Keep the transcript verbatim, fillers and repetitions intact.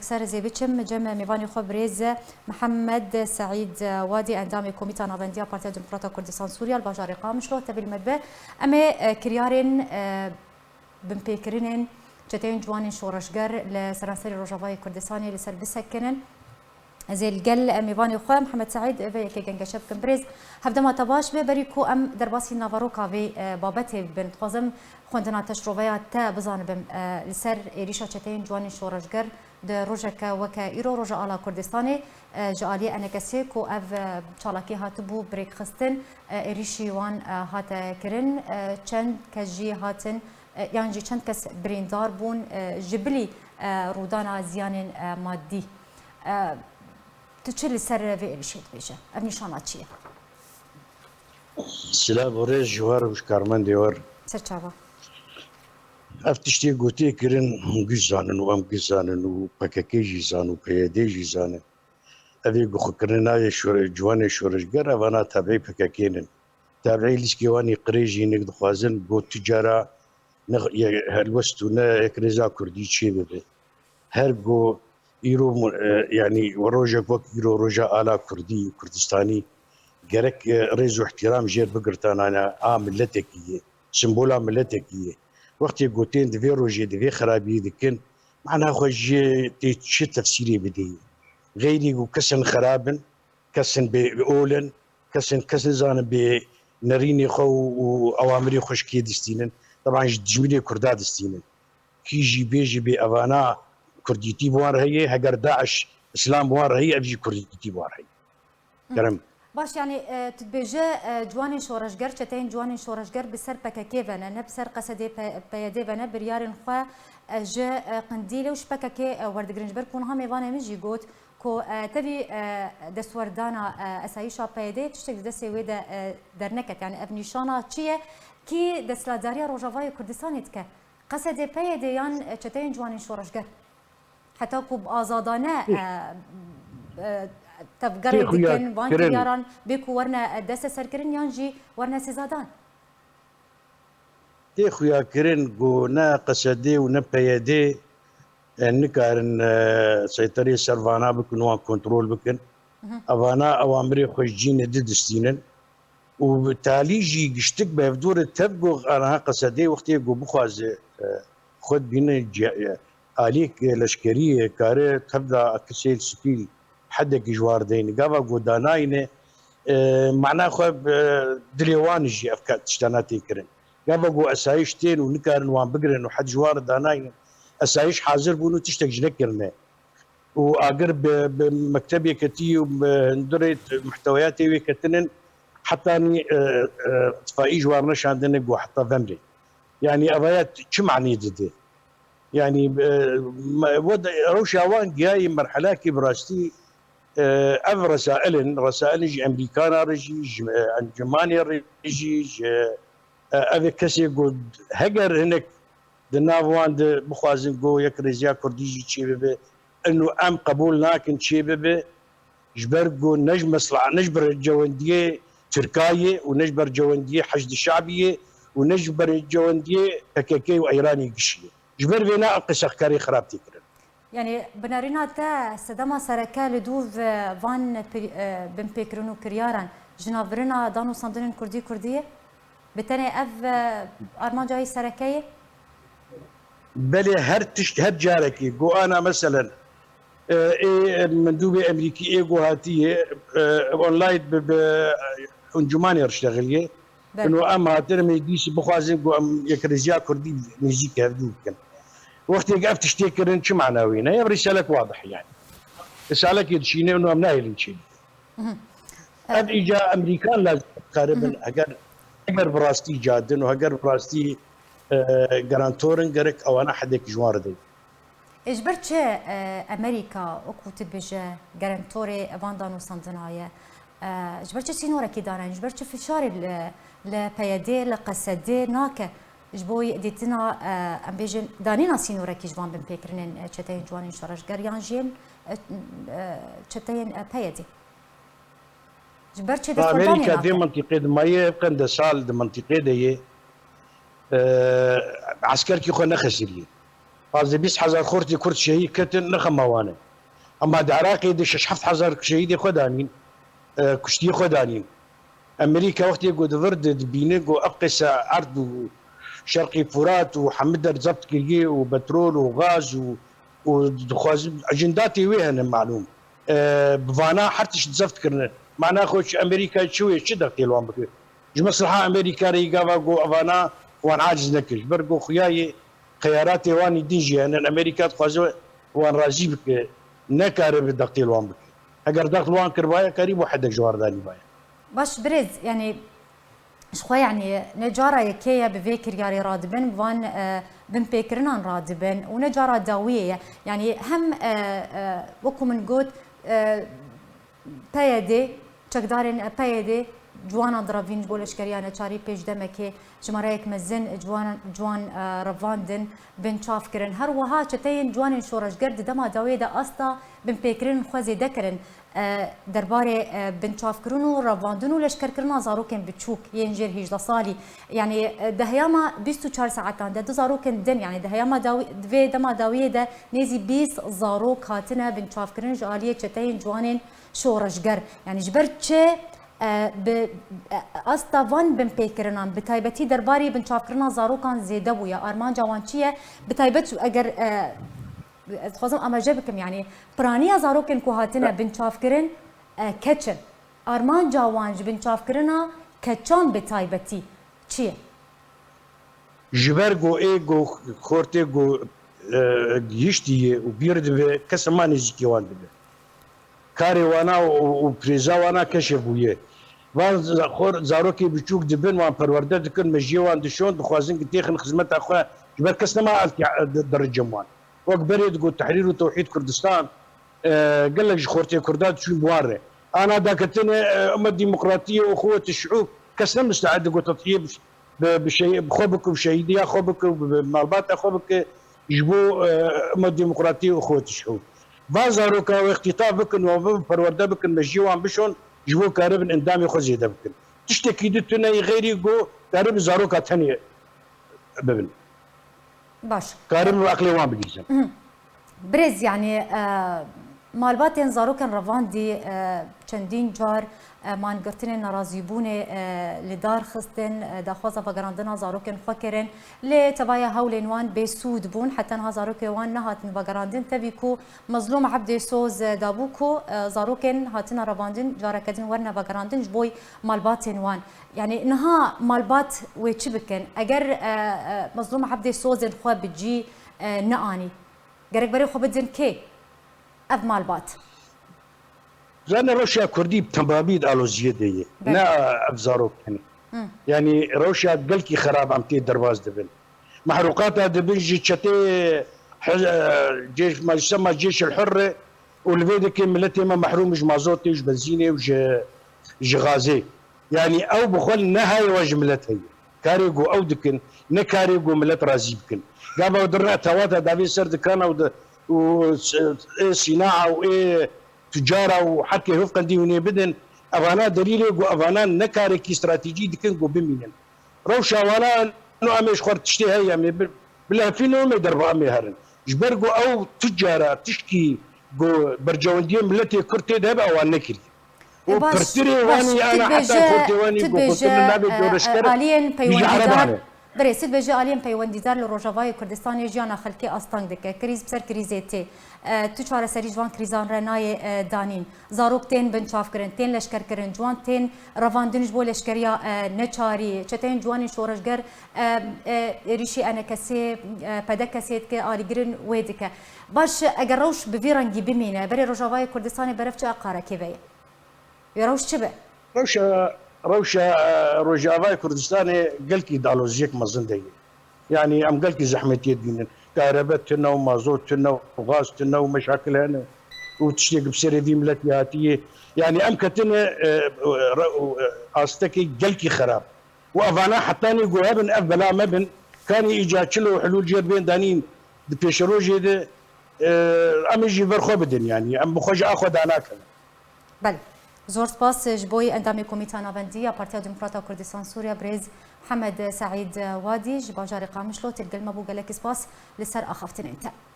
Ser zê biçim, cem mêvanê xwe birêz Mihemed Seîd Wadî, endamê Komîta Navendiya Partiya Demokrata Kurdistan Sûriya li bajarê Qamişlo, tevî li me dibe. Em ê, e, kiryarên, e, binpêkirinên çeteyên ciwanên şoreşger li seranserê Rojavayê Kurdistanê li ser bisekinin. Ez ê li gel, e, mêvanê xwe Mihemed Seîd vê yekê gengeşe bikim. Birêz, hevdema te baş be, berî ku em derbasî naveroka vê, e, babetê bibin, dixwazim xwendina te, şiroveya te bizanibim, e, li ser êrîşa çeteyên ciwanên şoreşger di rojeke weke îro, roja ala Kurdistanê, e, ji aliyê Enekesê ku ev, e, çalakî hatibû birêkxistin, e, êrîşî wan, e, hate kirin, e, çend kes jî hatin, e, yan jî çend kes birîndar bûn, e, ji bilî, e, rûdana ziyanên, e, madî. E, tu çi li ser vê êrîşê dibêje? Ev nîşana çi ye? Silav û rêz ji we re û ji karmendê we re. Ser çava. Ev tiştê ku tê kirin hûn giş zanin û em giş zanin û P K K jî zan û P Y D jî zane. Ev ê guxikirina yê şore-, ciwanê şoreşger, evana tabiî P K K nin. Tabiî lîskê wan ê qirêj î nik dixwazin, got tu cara ne ye-, helwest û ne yekrêza kurdî çê bibe. Her go îro mu-, e, yanî rojek wek îro roja ala kurdî, kurdistanî, gerek, e, rêz û îhtîram jêr bigirtanane a miletekî ye, simbola miletekî ye. Wextê ku tên di vê rojê, di vê xerabiyê dikin, mana xwe jê tê çi tefsîrê bidê? Xeyrî ku kesin xerab in, kesin bê ol in, kesin kes nizanin bê nerînê xwe û, û ewamirê xwe ji kê distînin. Teban ji dijminê Kurda distînin. Kî jî bêjî bê evana kurdîtî bi wan re heye, heger DAIŞ, Îslam bi wan re heye, ev jî kurdîtî bi wan re heye. Kerem. Baş, yanî, e, tu dibêje, e, ciwanên şoreşger, çeteyên ciwanên şoreşger bi ser P K K ve ne, ne bi ser Qesedê P-, P Y D ve ne, biryarên xwe, e, ji, e, Qindîlê û ji P K K, e, werdigirin. Ji ber ku niha mêvanê min jî got ku, e, tevî, e, destwerdana, e, esayîşa P Y D tiştek di destê wê de, e, derneket. Yanî ev nîşana çi ye? Kî desthilatdariya Rojavayê Kurdistanê dike? Qesedê P Y D yan, e, çeteyên ciwanên şoreşger? Heta ku bi azadane, Tê- e, e, tevgerê tê xuya dikin, van kirin. Kiryaran bê ku werne, e, desteserkirin yan jî werne sêzadan? Tê xuya kirin ku ne Qesedê û ne P Y D, e, nikarin, e, seyterê ser vana bikin, wan kontrol bikin. Mhm. Evana ewamirê xwe ji cînê didistînin. Û bi talî jî giştik bi hevdû re tev ku aniha Qesedê wextê ku bixwaze, e, xwe dibîne ce-, e, aliyek leşkerî ye, kare tev da kesê spî hedekî ji war deyne. Gava ku danayne, e, mana xwe, e, dilê wan jî ev ka-, tiştana tê kirin. Gava ku esayîş tên û nikarin wan bigirin û hed ji wan re danayne, esayîş hazir bûn û tiştek ji nekirine. û agir bi, bi mektebê ketî û bi hundirê muhteweyatê wê ketinin, hetanî, e, e, tifayî ji war neşandine ku heta vemrê. Yanî evaya t-, çi manî dide? Yanî, e, me-, we de, rewşa wan gihayî merhelakî bi rastî, e, ev resail in, resail in ji Emerîkana re jî, ji, e, Encûmanê re jî, ji, e, ev ê kesê ku heger hinek di nav wan de bixwazin ku yekrêziya kurdî jî çêbibe, inu em qebûl nakin çêbibe, ji ber ku ne ji mesla-, ne ji bercewendiyê Tirka ye û ne ji bercewendiyê Heşdî Şabî ye û ne ji bercewendiyê P K K û Îranê gişî ye. Ji ber vêna ev qisexkarê xirab tê kirin. Yanî, bi nerîna te sedema sereke li dûv van pi-, e, binpêkirin û kiryaran ji navirina danûsandinên kurdî kurdî ye? Bi tenê ev, e, armanca wî sereke ye? Belê, her tişt, her carekî, ku ana meselen, e, ê, e, mendûbê Emerîkî ê ku hatiye, e, online bi, bi, e, encûmanê re ştexiliye. Belê. Ino em hatin, em ê dîs bixwazin ku em yekrêziya kurdî nêzîk hevdû bikin. Wextê ku ev tiştê kirin, çi mana wê ne? Ev rîsalek wadih e yani. Rîsalekê dişîne, ino em nahêlin çê. Mhm. Ev îca Emerîkan lazim karibin, Mhm. heger, heger bi rastî cadin û heger bi rastî, e, garantor in, gerek ewana hedek ji wan re deyî. Ê, ji ber çi, e, Emerîka, wekû tu dibêje, garantorê van danûsandina ye? E, ji ber çi sînorekî dane? Ji ber çi fişarê li, li P Y D, li Qesedê nake? Ji bo dîtina, e, em bêjin, danîna sînorekî ji van binpêkirinên, e, çeteyên ciwanên şoreşger yan jî yên, e, e, çeteyên, e, P Y D? Ji ber çi destwerdanê nake? Amerîka dê mintîqê de maye, qende sal di mintîqê de ye. E, eskerkî xwe nexesiriye. Pazdeh bîst hezar xortê Kurd şehîd ketin, ne xema wan e. Ema di Iraqê de şeş heft hezar şehîdê xwe danîn, e, kuştiyê xwe danîn. Amerîka wextê ku di vir de dibîne ku ev qîse erd û Şerqî Furat û hemî der zebt kiriye û petrol û gaz û, û dixwazin, ecindatê wê hene malûm. E, bi vana her tişt zebt kirine. Mana xwe çi Amerîka çi wê, çi dextê li wan bike? Ji mesleha Amerîka re gava ku evana wan aciz nekir. Ji ber ku xuyayê xeyaratê wan î din jî hene. Amerîka dixwaze wan razî bike, nekare bi dextê li wan bike. Eger dext li wan kiribaya, karî bo hedek ji wan re danîbaya. Baş birêz, yanî ji xwe, yanî ne cara yekê ye bi vê kiryarê radibin, bi van, e, binpêkirinan radibin û ne cara dawiyê ye. Yanî hem, e, e, wekû min got, e, P Y D, çekdarên P Y D ciwanan direvîn ji bo leşkeriya neçarî pêş demekê jimareyek mezin ciwan, ciwan, e, revandin, bin çav kirin. Her wiha çeteyên ciwanên şoreşger di dema dawiyê de asta binpêkirin xwe zêde kirin. E, derbarê, e, binçavkirin û revandin û leşkerkirina zarokên biçûk yên jêr hêjdeh salî, yanî, e, di heyama bîst û çar saetan de du zarokên din, yanî di heyama dawî-, di vê dema dawiyê de nêzî bîst zarok hatine binçavkirin ji aliyê çeteyên ciwanên şoreşger. Yanî ji ber çi, e, bi, e, asta van binpêkirinan, bi taybetî derbarê binçavkirina zarokan zêde bûye? Armanca wan çi ye? Bi taybet eger, e, ez dixwazim amaje bikim, yanî piraniya zarokên ku hatine binçavkirin, e, keç in. Armanca wan ji binçavkirina keçan bi taybetî çi ye? Ji ber ku ê ku xortê ku, e, gihiştî ye û bîr dibe, kes hema nêzîkî wan dibe. Karê wana û, û, û pirêza wana keşe bûye. Van za-, xor-, zarokê biçûk dibin, wan perwerde dikin, mejiyê wan dişon, dixwazin ki têxin xizmeta xwe. Ji ber kes nema ev ki-, di-, diricim wan. Wek berê digot Tehrîr û Tewhîd Kurdistan, e, gelek ji xortê Kurda diçûn bi wan re. Ana daketine, e, umet demokratiyê û xuwet şiûb, kes ne musteed digot tetiyê bi, bi, bi şey, bi xwe bike, bi şehîdiya xwe bike, bi, bi malbata xwe bike, ji bo, e, umet demokratiyê û xuwet şiûb. Va zaroka wê îxtîtaf bikin, wan bibin perwerde bikin, mejiyê wan bişon, ji bo karibin endamê xwe zêde bikin. Tiştekî di tune yî xeyrî ku karibin zaroka tenê bibin. Baş. Karin û eqlê wan bigihîjin. Mhm. Birêz, yanî, e, malbatên zarokên revandî, e, çendîn car, e, mangirtinên nerazîbûnê, e, li dar xistin, e, daxwaza vegerandina zarokên xwe kirin. Lê tevaya hewlên wan bêsûd bûn. Heta niha zarokê wan nehatin vegerandin. Tevî ku Mezlûm Ebdê Soz, e, dabû ku, e, zarokên hatine revandin, careke din werine vegerandin ji bo malbatên wan. Yanî niha malbat wê çi bikin? Eger, e, e, Mezlûm Ebdê Sozên xwe bi cî, e, neanî, gerek berê xwe bidin kê? Ev malbat. Zane rewşa Kurdî bi temamî di aloziyê de ye. Belê. Ne ev zarok tenê. Hı. Yanî rewşa gelkî xerab em tê derbas dibin. Mehrûqata dibin ji çetê, e, cêş, ma ji sema Cêşil Hurre û li vê dikê miletê me mehrûm ji mazotê û ji benzînê û ji, ji gazê. Yanî ew bi xwe nehayê we ji milet heye. Karê ku ew dikin, ne karê ku milet razî bikin. Gava ew dirin etewata davê ser dikana û di, û s-, ê sînaa û ê tucara û herkê hov qendî hûnê bidin. Evana delîlê ku evana ne karekî stratejî dikin ku bimînin. Rewşa wana no em ê ji xwe tiştê heye, em ê bi, bilefînin û em ê derba em ê herin. Ji ber ku ew tu cara tişkî ku bercewendiyê miletê Kurd tê de hebe ewan nekiriye. Û baş, pirtirê baş, wanî tu ana heta dibêje, xortê wanî tu ku dibêje, xortê li navê e, e, coreşker aliyên ji Ereba peywendîdar, ne. Birêz, tu dibêje aliyên peywendîdar li Rojavayê Kurdistanê jiyana xelkê asteng dike. Krîz bi ser krîzê tê. E, tu çareserî ji van krîzan re nayê, e, danîn. Zarok tên binçavkirin, tên leşkerkirin, ciwan tên revandin ji bo leşkeriya, e, neçarî, çeteyên ciwanên şoreşger, e, e, êrîşî enekesê, e, pedekesê dike, alîgirin wê dike. Baş, eger rewş bi vî rengî bimîne, berê Rojavayê Kurdistanê berev çi aqarekê ve ye? Wê rewş çi be? Rewşa, rewşa, e, Rojavayê Kurdistanê gelkî di aloziyek mezin de ye. Yanî em gelkî zehmetiyê dibînin. Karebe tune û mazot tune û gaz tune û meşakil hene. Û tiştê ku bi serê vî miletî hatiye. Yanî em ketine, e, re-, e, astekê gelkî xerab. Û evana hetanî ku hebin ev bela me bin, kanî îca çil û hilûl jêr bên danîn di pêşerojê de, e, em ê jî ber xwe bidin yanî. Em bi xwe ji a xwe danakevin. Belê. Zor spas ji bo endamê Komîta Navendî ya Partiya Demokrata Kurdistan Sûriye, birêz Hemed Seîd Wadî ji bajarê Qamişlo têlgel me bû, gelekî spas li ser axaftinên te.